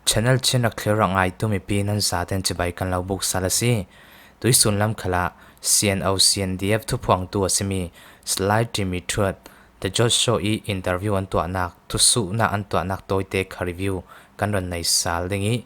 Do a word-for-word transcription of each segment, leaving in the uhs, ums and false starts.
Channel Chin rak thlir rak ngaitu mipi nan zaten cibai kan lo buk sal a si. Tuisun lam khalah C N O C N D F thuphuangtu a simi Salai Timi Thuat, The George Show i interview an tuahnak, thusuhnak an tuahnak tawite kha review kan ron nei sal ding i,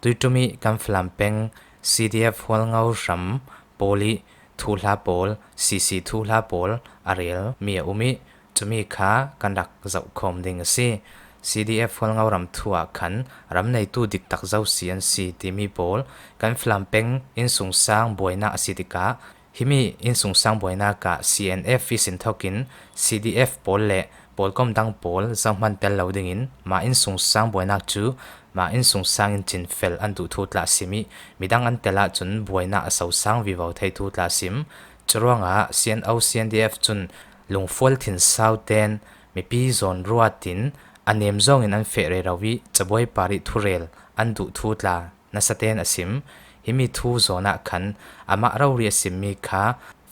tuiṭum i kan Falam peng C D F Hualngo ram pawl i thuhla pawl, C C thuhla pawl a rel mi a um i, cumi kha kan rak zoh khawm ding a si. C D F Hualngo ram thu ah khan ram neitu diktak zo si an si timi pawl kan Falam peng innsungsang buainak a si tikah, himi innsungsang buainak ah C N F i sin thokin C D F pawl le pawlkom dang pawl zohman tel lo dingin mah innsungsang buainak cu mah innsungsang in cinfel an duh thu tla a simi midang an tel ahcun buainak a sosang vivo thei thu tla a sim. Curuangah C N O C N D F cun lungfual thinsau ten mipi zawn ruat in a nem zongin an feh rero i cabuai par i thurel an duh thu tla nasa ten a sim. Himi thu zawn ah khan amah rori a simmi kha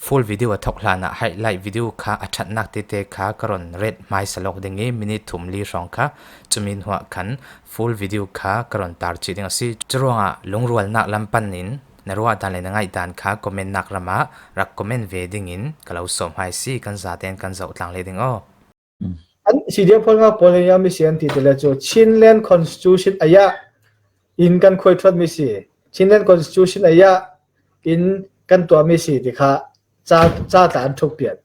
full video a thok hlan ah highlight video kha a ṭhatnak tete kha ka ron ret hmaisa lawk ding i minute thum li hrawng kha cumi hnuah khan full video kha ka ron tar cih ding a si. Curuangah lungrualnak lam pan in na ruah dan le na ngaih dan kha comment nak ram ah rak comment ve ding in ka lo sawm hai si. Kan zaten kan zoh tlang leh ding aw. An C D F Hualngo pawl in a mi si an ti te le cu Chinland Constitution a yah in kan khuai thuat mi si. Chinland Constitution a yah in kan tuah mi si ti kha ca, ca tla an thuk pian.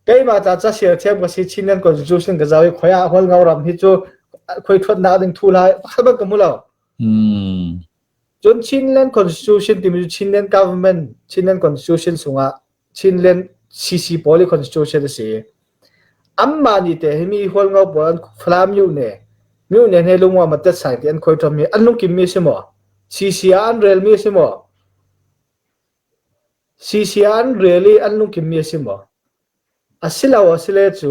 Keimah tla ca siar thiam ka si, Chinland Constitution ka zau i khuai ah Hualngo ram hi cu khuai thuatnak ding thu lai pakhat ban ka hmu lo. Cun Chinland Constitution timi cu Chinland Government, Chinland Constitution sungah Chinland C C pawl i Constitution a si. Anmah nih te himi Hualngo pawl an Falam myone, myone hne lungua matet sai ti an khuai thuam hi an lungkim mi a si maw? C C ah an rel mi a si maw? C C ah an rel i an lungkim mi a si maw? A si lo a si le cu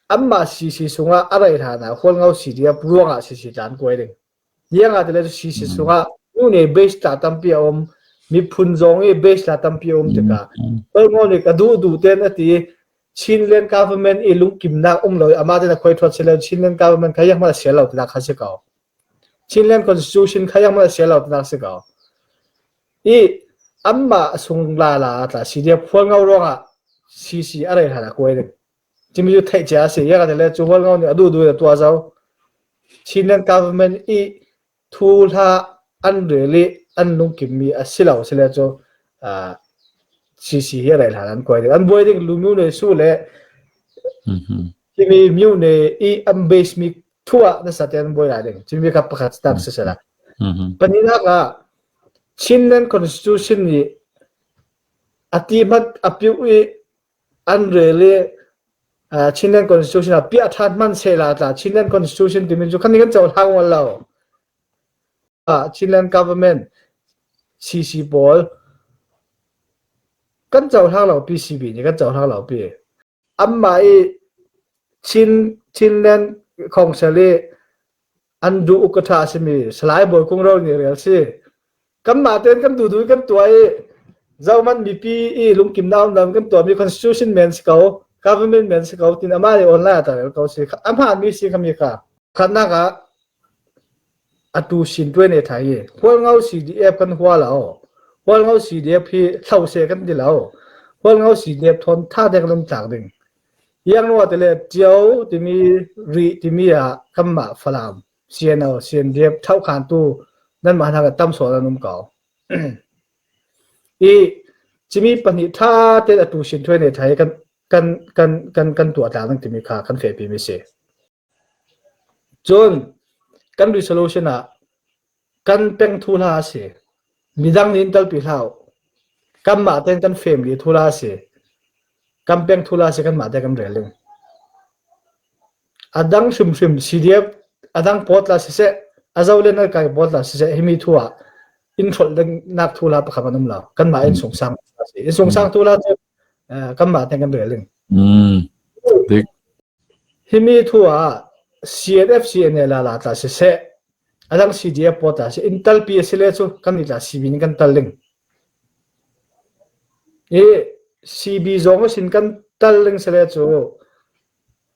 anmah C C sungah a rei hlan ah Hualngo C D F ruangah C C tla an kuai ding. Ziangahtile cu C C sungah myone base tla tampi a um, miphun zong i base tla tampi a um tikah Hualngo nih ka duh duh ten a ti. Chinland government i lungkimnak um lo i amah ten a khuai thuat si le Chinland government kha zianghman a sial lo tinak kha si ko. Chinland constitution kha zianghman a sial lo tinak si ko. I anmah sung lala tla C D F Hualngo ruangah C C a rei hlan a kuai ding. Cumi cu theih cia a si. Ziangahtile cu Hualngo nih a duhduh in a tuah zo. Chinland government i thuhla an rel i an lungkimmi a si lo si le cu, aa, C C hi a rei hlan an kuai ding. An buai ding Lu myone su le himi myone i an base mi thu ah nasa te an buai lai ding. Cumi kha pakhat tak sisela. Pahnihnak ah Chinland constitution nih a ti hmat a piuh i an rel i, aa, Chinland Constitution a piah ṭhan hman sehla tla Chinland Constitution timi cu khan kan cohlang ual lo. Aa, Chinland Government, C C pawl kan cohlang lo pi, C B nih kan cohlang lo pi. Anmah i Chin, Chinland Council i an duh ukatha a simi Salai Bawi Kung Ro nih rel si. Kanmah tein kan duhduh i kan tuah i zohman mipi i lungkimnak um lo kan tuahmi constitution men si ko, government men si ko tin amah nih online ah ta rel ko si. A hmaan mi si khami kha. Khatnak ah atu sin tuai ne thai hi. Hualngo C D F kan hua lo. Hualngo C D F hi thlo seh kan ti lo. Hualngo C D F thawn tha dek lum tlak ding. Yang nua tele Tio timi, Rih timi ah kanmah Falam C N O, C N D F thauhkhantu nanmah hna kan tam sual an um ko. I cimi pahnih ṭha tein atu sin thuai ne thai kan, kan, kan, kan, kan tuah tlang ding timi kha kan fehpi mi si. Cun kan resolution ah kan peng thuhla a si. Midang nih in telpi hlah uh. Kanmah tein kan family thuhla a si. Kan peng thuhla a si, kanmah te kan rel ding. A dang hrimhrim C D F, a dang pawt la siseh, a Zolen a kai pawt la siseh, himi thu ah in hrolh dingnak thuhla pakhat an um lo. Kanmah in sungsang, in sungsang thuhla cu, eh, kanmah tein kan rel ding. Himi thu ah C N F, C N A lala tla siseh, a dang C D F pawl tla si, in telpi a si le cu kan nih tla C B nih kan tel ding. I C B zong a sin kan tel ding si le cu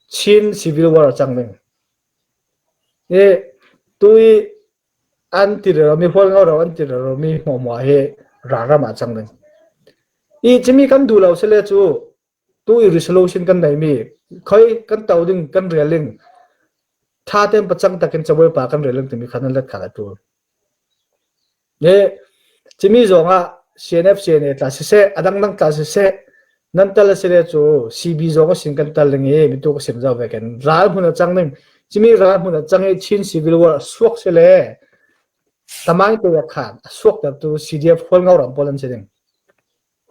Chin Civil War a cang ding. I tu i an ti rero mi, Hualngo rau an ti rero mi hmuahhmuah hi ralram ah cang ding. I cimi kan duh lo sile cu, tu i resolution kan nei mi, khoi kan to ding, kan rel ding, ṭha tein pacang takin cabuai pa kan rel ding timi kha nan let kha a ṭul. Cimi zongah C N F, C N A tla siseh, a dangdang tla siseh, nan tel a si le cu C B zong a sin kan tel ding i, mi tu ka sim zo vekin ral hmun a cang ding. Cimi ral hmun a cang i Chin Civil War a suak si le, tamaite a khan a suaktertu C D F Hualngo ram pawl an si ding.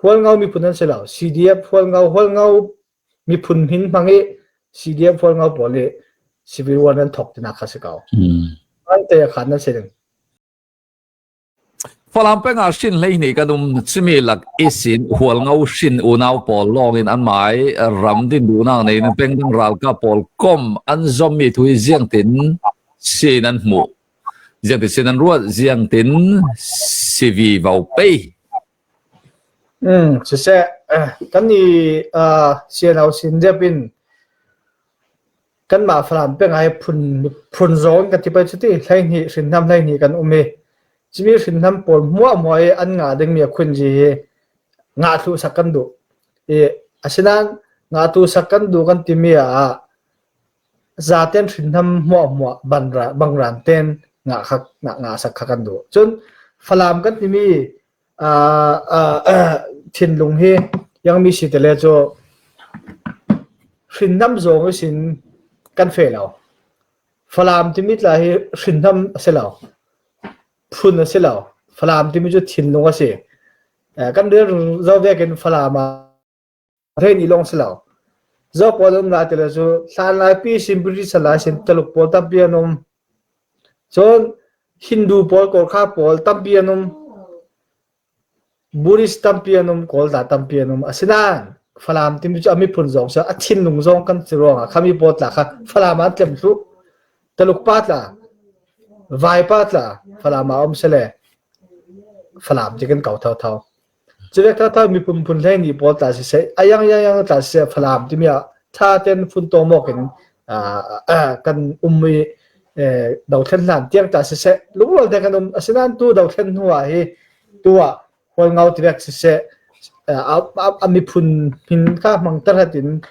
Hualngo miphun an si lo, C D F Hualngo, Hualngo miphun hmin hmang i C D F Hualngo pawl i Civil War nan thawk tinak kha si ko. Tamaite a khan nan si ding. Falam peng ah hrin hleihnih kan um, cimi lak ihsin Hualngo hrin unau pawl lawngin anmai ram din duhnak nei in peng dang ralkap pawl kom an zommi thu hi ziangtin si nan hmuh, ziangtin si nan ruat, ziangtin si vivo pei. Siseh, kan i sianau sin dep in kanmah Falam peng ah hi phun, phun zawn kan ti pei cuti, hleihnih, hrinhnam hleihnih kan um i, cimi hrinhnam pawl hmuahhmuah i an ngah dingmi a khunzi hi ngah thluhsak kan duh. I, asinain ngah thluhsak kan duh kan timi ah zaten hrinhnam hmuahhmuah bangran ten ngah, ngah, ngahsak kha kan duh. Cun Falam kan timi thinlung hi ziangmi si tele cu hrinhnam zong ihsin kan feh lo. Falam timi tla hi hrinhnam a si lo, phun a si lo. Falam timi cu thinlung a si. Kan rel zo vekin Falam ah hei nih lawng si lo. Zo pawl an um lai tele cu hlanlaipi sin, British lai sin, Taluk pawl tampi an um. Cun Hindu pawl, Gorkha pawl tampi an um. Buddhist tampi an um, Kawl tla tampi an um. Asinain Falam timi cu a miphun zong si, a thinlung zong kan si ruangah khami pawl tla kha Falam ah an tlem thluh. Taluk pa tla, Vaipa tla Falam ah a um si le Falam ti kan ko thotho. Cuvek thotho miphun phun hleihnih pawl tla siseh, a yang yang yang tla siseh, Falam timi ah ṭha tein phun tawmawk in kan um i, dothlen hlan tiang tla siseh, lungrual te kan um. Asinain tu dothlen hnu ah hi, tu ah Hualngo tivek siseh, a miphun hmin kha hmangter hat in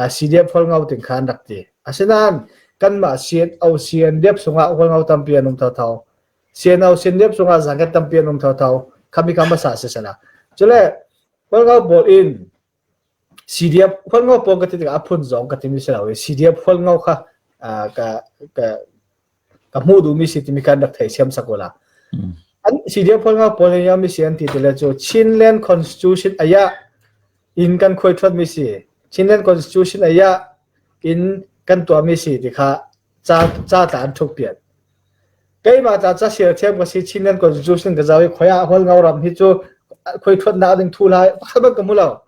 C D F Hualngo tin kha an rak ti. Asinain kanmah C N O, C N D F sungah Hualngo tampi an um thotho. C N O, C N D F sungah zangket tampi an um thotho. Khami kha masa sisela. Cule Hualngo pawl in C D F Hualngo pawl ka ti tikah a phun zong ka timi si lo i, C D F Hualngo kha ka, ka, ka hmuh duhmi si timi kan rak theisiam sak uhla. An C D F Hualngo pawl in ziangmi si an ti tile cu Chinland Constitution a yah in kan khuaithuatmi si, Chinland Constitution a yah in kan tuahmi si ti kha ca, ca tla an thukpiat. Keimah tla ca siar thiam ka si, Chinland Constitution ka zau i, khuai ah Hualngo ram hi cu khuaithuatnak ding thu lai pakhat ban ka hmu lo.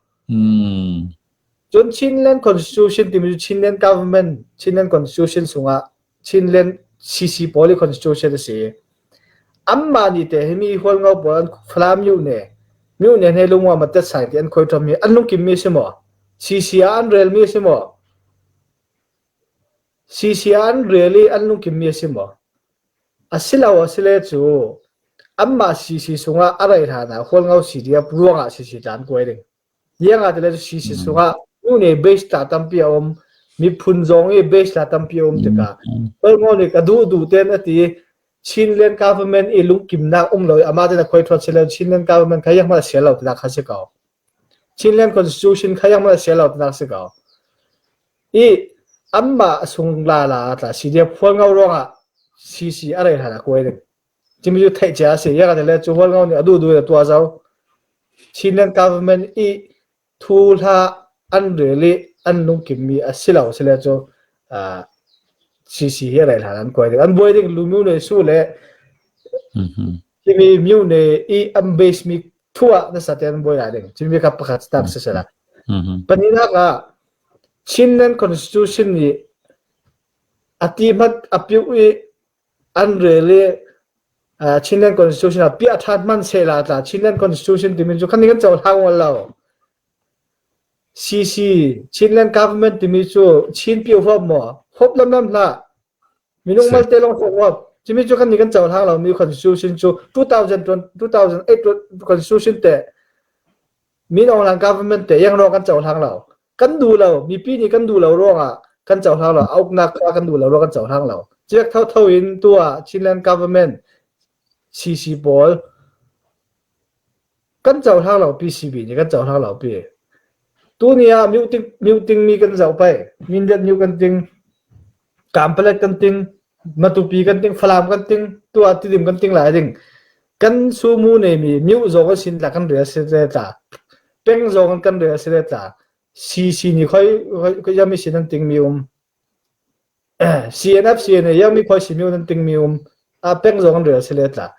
Cun Chinland Constitution timi cu Chinland Government, Chinland Constitution sungah Chinland C C pawl i Constitution a si. Anmah nih te himi Hualngo pawl an Falam myone, myone hne lungua matet sai ti an khuaithuam hi an lungkimmi a si maw? C C ah an relmi a si maw? C C ah an rel i an lungkimmi a si maw? A si lo a si le cu, anmah C C sungah a rei hlanah Hualngo C D F ruangah C C tla an kuai ding. Ziangahtile cu C C sungah myone base tla tampi a um, miphun zong i base tla tampi a um tikah, Hualngo nih ka duh duh tein a ti, Chinland government i lungkimnak um lo i, amah tein a khuaithuat si le, Chinland government kha zianghmanh a sial lo tinak kha si ko. Chinland Constitution kha zianghmanh a sial lo tinak si ko. I anmah a sung lala tla C D F Hualngo ruangah C C a rei hlan a kuai ding. Cimi cu theih cia a si. Ziangahtile cu Hualngo nih a duhduh in a tuah zo. Chinland government i thuhla an rel i an lungkimmi a si lo si le cu, aa, C C hi a rei hlan an kuai ding. An buai ding, lu myone su le, cimi myone i an base mi thu ah nasa tein an buai lai ding. Cimi kha pakhat tak sisela. Pahnihnak ah Chinland Constitution nih a ti hmat a piuh i an rel i, aa, Chinland Constitution a piah ṭhan hman sehla tla, Chinland Constitution timi cu khan kan cohlang lo. C C, Chinland Government timi cu Chin piuh huap maw? Huap lamlam hlah. Minung malte lawng huap. Cimi cu kannih kan cohlang lo, mi constitution cu two thousand, two thousand eight constitution te, Min Aung Hlaing government te, yang ruang kan cohlang lo. Kan duh lo, mipi nih kan duh lo ruangah kan cohlang lo, a uknak kha kan duh lo ruang kan cohlang lo. Civek thotho in tuah Chinland government, C C pawl, kan cohlang lo, P C B nih kan cohlang lo pi. Tuni ah muting, muting mi kan zoh pei, Mindat mu kan ting, Kanpalet kan ting, Matupi kan ting, Falam kan ting, tuah Tidim kan ting lai ding. Kan sumu nei mi mu zong kan sin tla kan rel si le tla. Peng zong kan rel si le tla. C C nih khoi, khoi, khoi yami sin an ting mi um. C N F, C N A, yang mi khoi si mi nan ting mi um. A peng zong an rel si le tla.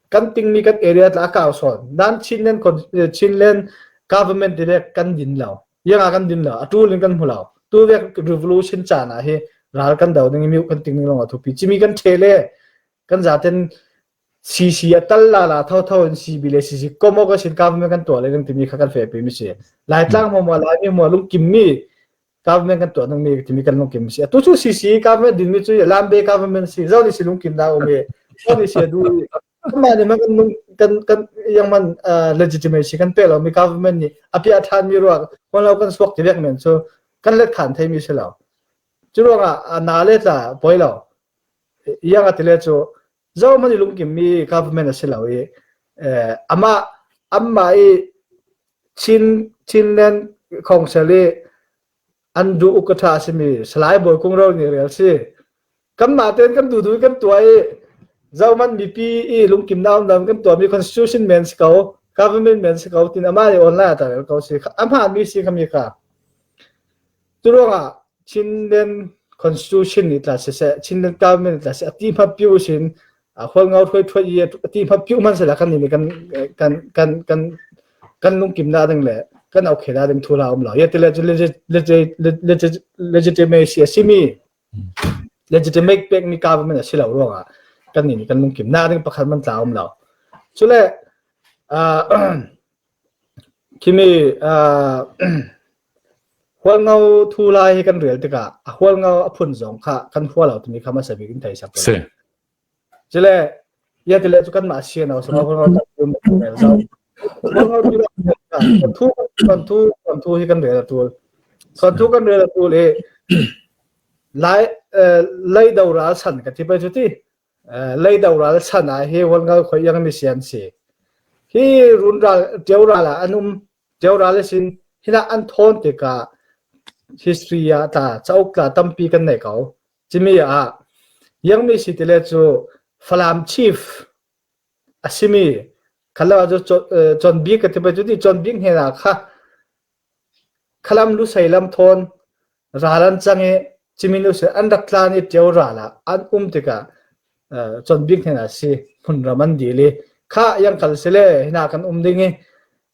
Kan ting mi kan area tla a kau sawn. Dan Chinland con-, eh, Chinland government direct kan din lo. Yang a kan din lo. A tul in kan hmu lo. Tu vek revolution caan ah hi ral kan do ding, mi kan ting ding lo a thupi. Cimi kan ṭhe le kan zaten C C a tal lala thotho in C B le C C kom awk a sin government kan tuah le ding timi kha kan fehpi mi si. Laitlang hmuahhmuah, Laimi hmuah lungkim mi government kan tuah ding mi timi kan lungkim mi si. A tu cu C C government din mi cu Lambe government si. Zo ni si lungkim na um i. Zo ni si a du i. Mah ni man kan lung-, kan, kan yang man, ah, legitimacy kan peh lo mi government ni a piah ṭhan mi ruak hon lo kan suak ti vek men cu kan let khan thei mi si lo. Cu ruangah a na le tla poi lo. Yang a ti le cu zohman i lungkim mi government a si lo i, eh, amah, amah i Chin, Chinland Council i an duh uk ka ṭha a si mi Salai Bawi Kung Ro nih rel si. Kanmah tein kan duhduh i kan tuah i zohman mipi i lungkim na um lo kan tuah mi constitution men si ko, government men si ko, tin amah nih online ah ta rel ko si. A hmaan mi si khami kha. Cu ruangah Chinland Constitution nih tla siseh, Chinland Government nih tla siseh, a ti hmanh piu sin, a, Hualngo hruai ṭhuai i a ti hmanh piu hmanh sila kan nih kan, kan, kan, kan, kan lungkim na ding le kan auh khe na ding thu hla um lo. Ya ti le cu legit-, legit-, legit-, legitimacy a si mi, legitimate pek mi government a si lo ruangah kan nih kan lungkim na ding pakhat man tla um lo. Cule, a, Khimi, ah, Hualngo thu lai hi kan rel tikah a Hualngo a phun zong kha kan hua lo timi kha hmasa bik in theisak si. Cule, ya ti le cu kanmah sian lo, sungah Hualngo tak tu kan rel zo. Hualngo thu lai kan rel zo. Thuanthu, thuanthu, thuanthu hi kan rel a tul. Thuanthu kan rel a tul i lai, eh, leido ral san ka ti pei cu ti. Eh, leido ral san ah hi Hualngo khoi yang ni sian si. Hi run ral, Tio ral ah an um, Tio ral ihsin hinah an thawn tikah history ah tla, cauk tla tampi kan nei ko. Cimi ah, yang mi si ti le cu Falam chief a si mi, kha lo ah cu Con-, eh, Conbik ka ti pei cu ti, Conbik hnenah kha Khalam Lusei lam thawn ral an cang i, Cimi Lusei an rak tlan i Tio ral ah an um tikah, eh, Conbik hnenah si hmunram an dil i, kha yang khal si le, hinah kan um ding i,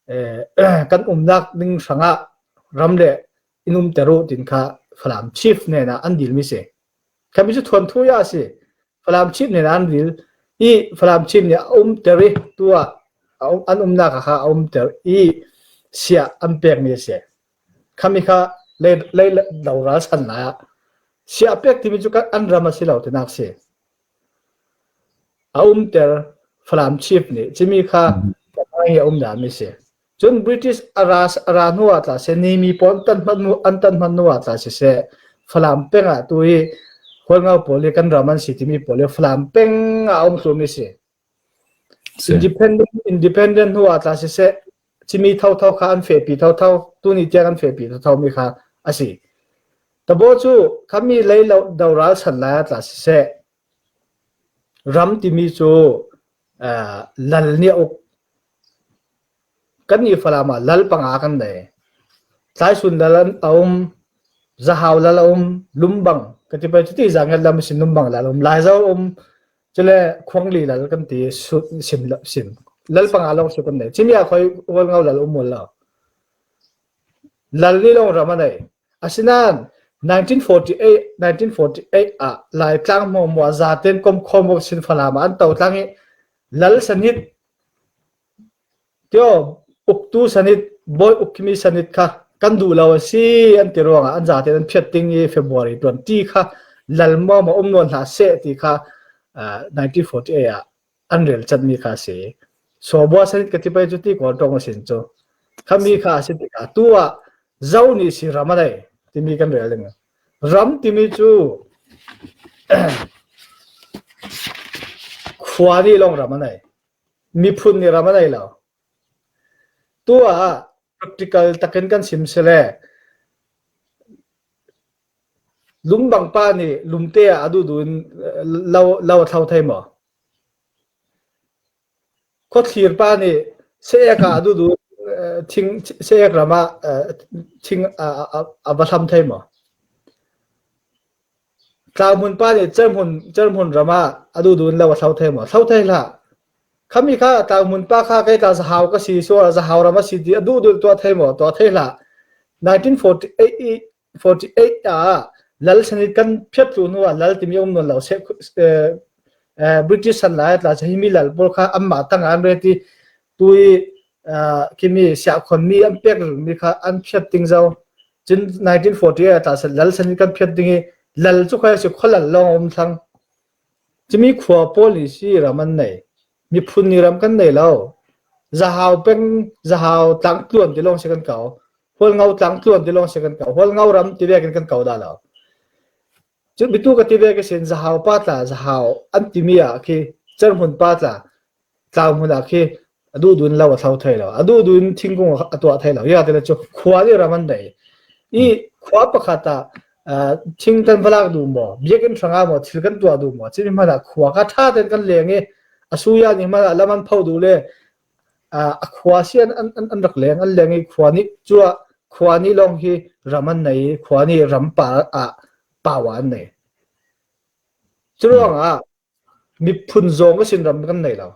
eh, kan umnak ding hrangah ram le in umter uh tin kha Falam chief hnenah an dil mi si. Khami cu thuanthu ya si. Falam chief nih an ril i Falam chief nih a umter i tu ah a um, an umnak ah kha a umter i siah an pekmi a si. Khami kha lei, lei lo ral san lai ah siah pek timi cu kan an ram a si lo tinak si. A umter Falam chief nih cimi kha a umdan mi si. Cun British a ra, a ra hnu ah tla siseh, Nimi pawl an tan hmanh hnu, an tan hmanh hnu ah tla siseh, Falam peng ah tu i Hualngo pawl i kan ram an si timi pawl i Falam peng ah a um tlumi si. Si. Independent, independent hnu ah tla siseh, cimi thotho kha an fehpi thotho, tuni tiang an fehpi thotho mi kha a si. Tabaw cu khami lei lo, do ral san lai ah tla siseh, ram timi cu, aa, lal nih a uk. Kannih Falam ah lal panga kan nei. Tlaisun lal a um, Zahau lal a um, Lumbang, ka ti pei cu ti Zanget lam ihsin Lumbang lal a um, Laizo a um, cule Khuangli lal kan ti, su-, sim, sim. Lal panga lawng si kan nei. Cimi ah khoi Hualngo lal a um lo. Lal nih lawng ram a nei. Asinain nineteen forty-eight, nineteen forty-eight ah Laitlang hmuahhmuah zaten komkhawm awk sin Falam ah an to tlang i lal sanit, tio, uktu sanit, bawi ukkimi sanit kha kan duh lo a si an ti ruangah an zaten an phiat ding i February twenty kha lal hmuahhmuah um nawn hlah seh ti kha ah, nineteen forty-eight ah an rel chat mi kha si. Sawbua sanit ka ti pai cu ti kawl ṭawng a sin cu. Khami kha a si tikah tu ah zo nih si ram a nei timi kan rel ding. Ram timi cu khua nih lawng ram a nei. Miphun nih ram a nei lo. Tu ah practical takin kan sim si le, lumbang pa nih lumte ah a duhduh in, eh, lo, lo a thlo thei maw? Khuathlir pa nih se-ek ah a duhduh, eh, thing, se-ek ram ah, eh, thing a, a, a, a va hlam thei maw? Tlauhmun pa nih cerhmun, cerhmun ram ah a duhduh in lo a thlo thei maw? Thlo thei hlah. Khami kha tlauhmun pa kha kei tla zahau ka si, sual zahau ram a si ti a duhduh tuah thei maw? Tuah thei hlah. Nineteen forty-eight i, forty-eight ah lal sanit kan phiat tu hnu ah lal timi a um nawn lo. Se, eh, eh, British san lai tla himi lal pawl kha anmah tang an reti tu i, eh, kimi siahkhon mi an pek mi kha an phiat ding zo. Cun nineteen forty-eight ah tla lal sanit kan phiat ding i lal cu kha si khualal lawng a um thlang. Cumi khua pawl nih si ram an nei. Miphun nih ram kan nei lo. Zahau peng, zahau tlangtluan ti lawng si kan ko. Hualngo tlangtluan ti lawng si kan ko. Hualngo ram ti vekin kan ko dah lo. Cu bitu ka ti vek ihsin zahau pa tla, zahau an timi ah khi cerhmun pa tla, tlauhmun ah khi a duhduh in lo a thlo thei lo. A duhduh in thingkung a tuah thei lo. Ziangahtile cu khua nih ram an nei. I khua pakhat ah, ah, thing kan va lak duh maw? Biakinn hrangah maw? Thil kan tuah duh maw? Cumi hmanah khua kha ṭha tein kan leng i a suya nih hmanah lam an pho duh le, ah, a khua si an, an, an, an rak leng, an leng i khua nih cu ah khua nih lawng hi ram an nei, khua nih ram pa ah pau an nei. Curuangah miphun zawng ihsin ram kan nei lo.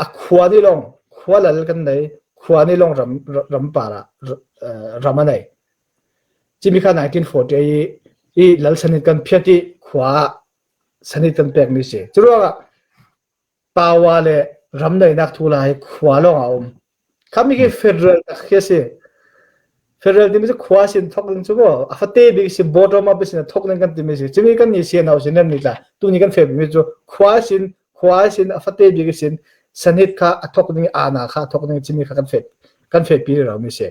A khua nih lawng khua lal kan nei, khua nih lawng ram, ram, ram parah, eh, ram a nei. Cumi kha nineteen forty-eight i, i lal sanit kan phiat i khua sanit kan pekmi si. Curuangah pau le ram neinak thu lai khua lawng a um. Khami khi federal tak khi a si. Federal timi cu khua sin thok ding cu maw? A fate bik si, bottom up sin a thok ding kan timi si. Cumi kan ni sian ho sin nan ni tla. Tuni kan feh mi cu khua sin, khua sin, a fate bik sin, sanit kha a thok ding, ana kha a thok ding, cumi kha kan feh, kan feh pi rau mi si.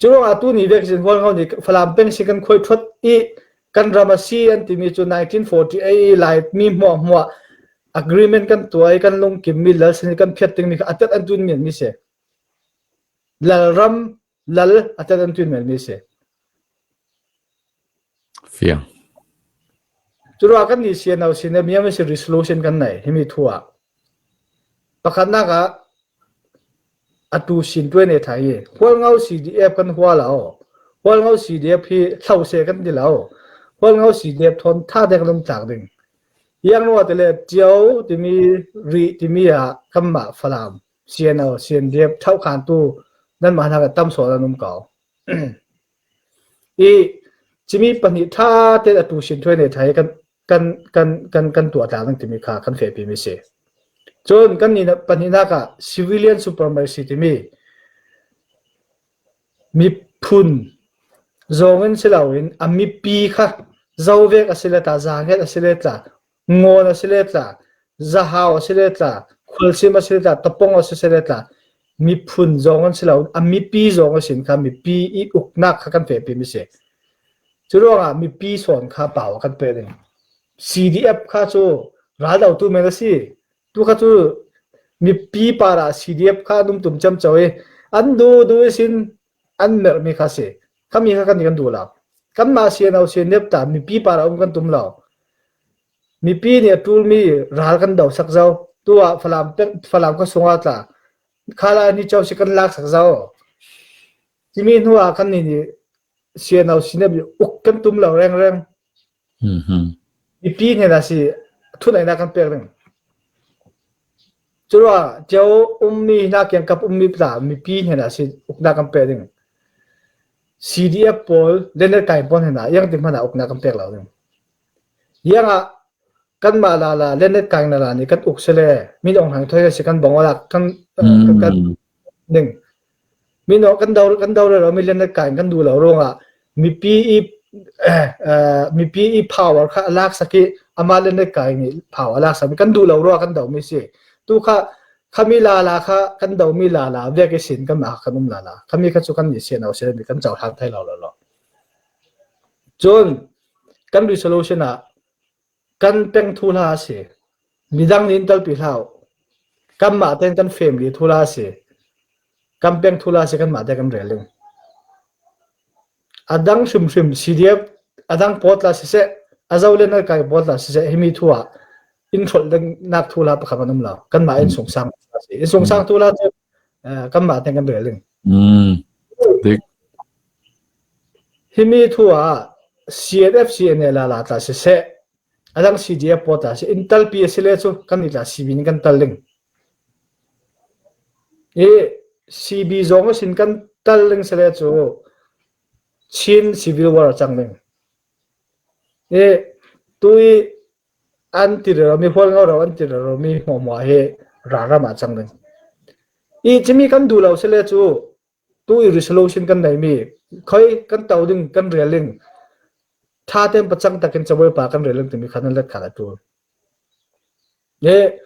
Curuangah tuni vek sin Hualngo nih Falam peng si kan khuai ṭhuat i kan ram a si an timi cu nineteen forty-eight i Laimi hmuahhmuah agreement kan tuah i kan lungkim mi lal sanit kan phiat ding mi kha a tet an tun men mi si. Lal ram, lal a tet an tun men mi si. Fiang. Curuangah kan ni sian ho sin a miam si resolution kan nei himi thu ah. Pakhatnak ah a tu sin tuai ne thai hi. Hualngo C D F kan hua lo. Hualngo C D F hi hlo se kan ti lo. Hualngo C D F thawn tha dek lum tlak ding. Yang nua te le Tio timi, Rih timi ah kanmah Falam C N O, C N D F thauh khan tu nanmah hna kan tam sawn an um ko. I cimi pahnih ṭha tein a tu sin thuai ne thai kan, kan, kan, kan, kan tuah tlang timi kha kan fehpi mi si. Cun kan ni pahnihnak ah civilian supremacy timi miphun zong in si loin a mipi kha zovek a si le tla, zanget a si le tla, ngawn a si le tla, zahau a si le tla, khualsim a si le tla, tapong a si le tla, miphun zong an si lo, a mipi zong a sin kha mipi i uknak kha kan fehpi mi si. Curuangah mipi sawn kha pau a kan pek ding. C D F kha cu raldotu men a si. Tu kha cu mipi parah C D F kha an um tum ciamco i an duhduh ihsin an merhmi kha si. Khami kha kan i kan duh lo. Kanmah sian ho sian nepta mipi parah um kan tum lo. Mipi nih a ṭulmi ral kan dosak zo. Tu ah Falam peng, Falam kha sungah tla khala ni co si kan laksak zo. Cimi hnu ah kan nih nih sian ho sian nep uk kan tum lo rengreng. Mipi hnenah si thuneihnak kan pek ding. Curuah cio ummi hna kiangkap ummi tla mipi hnenah si uknak kan pek ding. C D F pawl, Leonard Kain pawl hnenah iang ti hmanah uknak kan pek lo ding. Iangah kanmah lala Leonard Kain lala nih kan uk si le, Min Aung Hlaing thoi si kan bang awlak kan, kan, kan ding. Min Aung kan do, kan do rero mi Leonard Kain kan duh lo ruangah mipi i eh, eh, mipi i power kha a laksak i, ama le na kai ni power a laksak mi kan duh lo rua kan do mi si. Tu kha, khami lala kha kan do mi lala, vek i sin kan ma kan um lala. Khami kha chu kan ni sian au sian mi kan chau hang thai lo lo lo. Chun, kan resolution a, kan peng thu hla si. Midang nin talpi hlau. Kan ma ten kan family thu hla si. Kan peng thu hla si kan ma ten kan rel ling. Adang hrim hrim C D F, adang pawt la siseh, a zo le na kai pawt la siseh, himi thu a, in tholh ding nak thu la pakhat an um lo. Kan ma in sungsang, in sungsang thu la chu, eh, kan ma teng kan rel ding. Dik. Himi thu a, C N F, C N A la la tla siseh, adang C D F pawt la siseh, in talpi a si le chu, kan ni tla C B in kan tal ding. I C B zong a sin kan tal ling sele chu Chin Civil War a chang ling. I tui an ti rero mi, Hualngo rau an ti rero mi hmuahhmuah hi ralram a chang ling. I cimi kan duh lo sele chu tui resolution kan nei mi, khoi kan tau ding kan rel ling. Tha tem pachang takin chabuai pa kan rel ling timi khan an let khan a tul. Nge,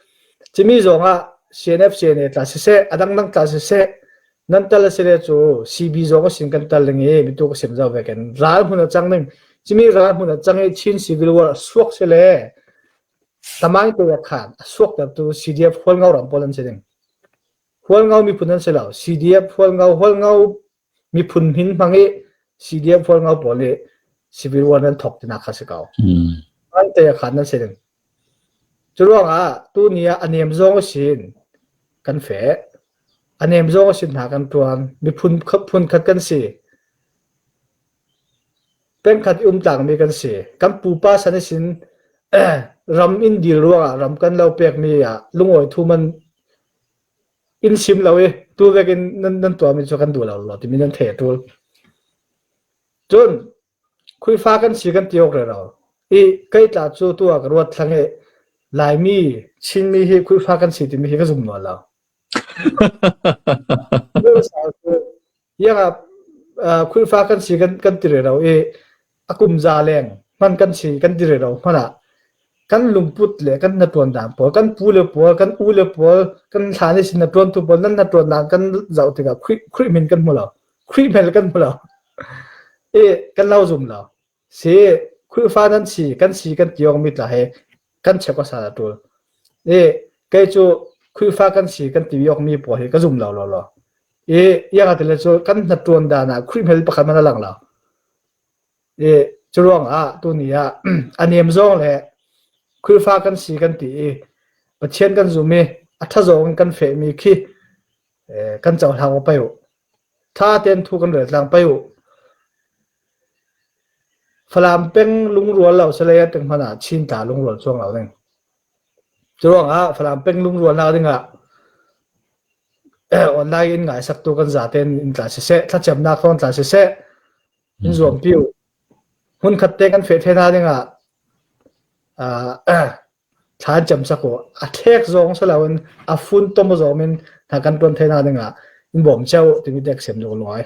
cimi zong a C N F, C N A tla siseh, adang dang tla siseh, nan tal a sile chu C B zong a sin kan tal ding hi, mi tu ka sim zau vek en. Ral hmun a chang ding, cimi ral hmun a chang hi Chin Civil War a suak sile, tamang tu a khan, a suak tak tu C D F Hualngo ram pawl an si ding. Hualngo miphun an si lo, C D F Hualngo, Hualngo miphun hin hmang i C D F Hualngo pawl i Civil War nan thok tina kha si kau. An te a khan nan si ding. Churuang a, tu ni a, a nem zong a sin kan fe. A nem zong a sin hna kan tuan. Miphun khat, phun khat kan si. Peng khat i um tlang mi kan si. Kan pupa san i sin, ram in dil ruang a, ram kan lo pek mi a, lungawi thu man in sim lo i, tu vekin nan, nan tuam i chu kan duh lo lo, timi nan thei a tul. Chun, khuifa kan si kan ti awk rero. I, kei tla chu tu a ka ruat thlang i, Laimi, Chinmi hi khuifa kan si timi hi ka zum nawn lo. Iang a, ah, khuifa kan si kan, kan ti rero i, a kum za leng hman kan si kan ti rero hman a, kan lungput le kan hnaṭuan dan pawl, kan pu le pawl, kan u le pawl, kan hlan i sin hnaṭuantu pawl, nan hnaṭuan dan kan zauh tikah Khrih, Khrih hmin kan hmu lo, Khrih hmel kan hmu lo. E, kan lo zum lo. Si, khuifa nan si, kan si kan ti awk mi tla he, kan chek awk sa a tul. E, kei cu khuifa kan si kan ti awk mi pawl hi ka zum lo lo lo. E, iang a ti le cu kan hnaṭuan dan ah Khrih hmel pakhat man a lang lo. E, curuang ah, tu ni ah, a nem zong le khuifa kan si kan ti i, Pathian kan zum i, a ṭha zong kan feh mi khi, e, kan cohlang aw pei uh. Tha ten thu kan rel tlang pei uh. Falam peng lungrual lo sele teng hmana Chin ta lungrual chuang lo ding. Curuang ah, Falam peng lungrual nak ding ah, online in ngaisak tu kan zaten in tla siseh, thlacamnak thawn tla siseh, in zuampi uh. Hun khat te kan feh thei hna ding ah, ah, thla in camsak uh. A thlek zong si lo in, a fun tom zong in, hna kan tuan thei hna ding ah, in bawm cio uh, timi tek sem lo luai.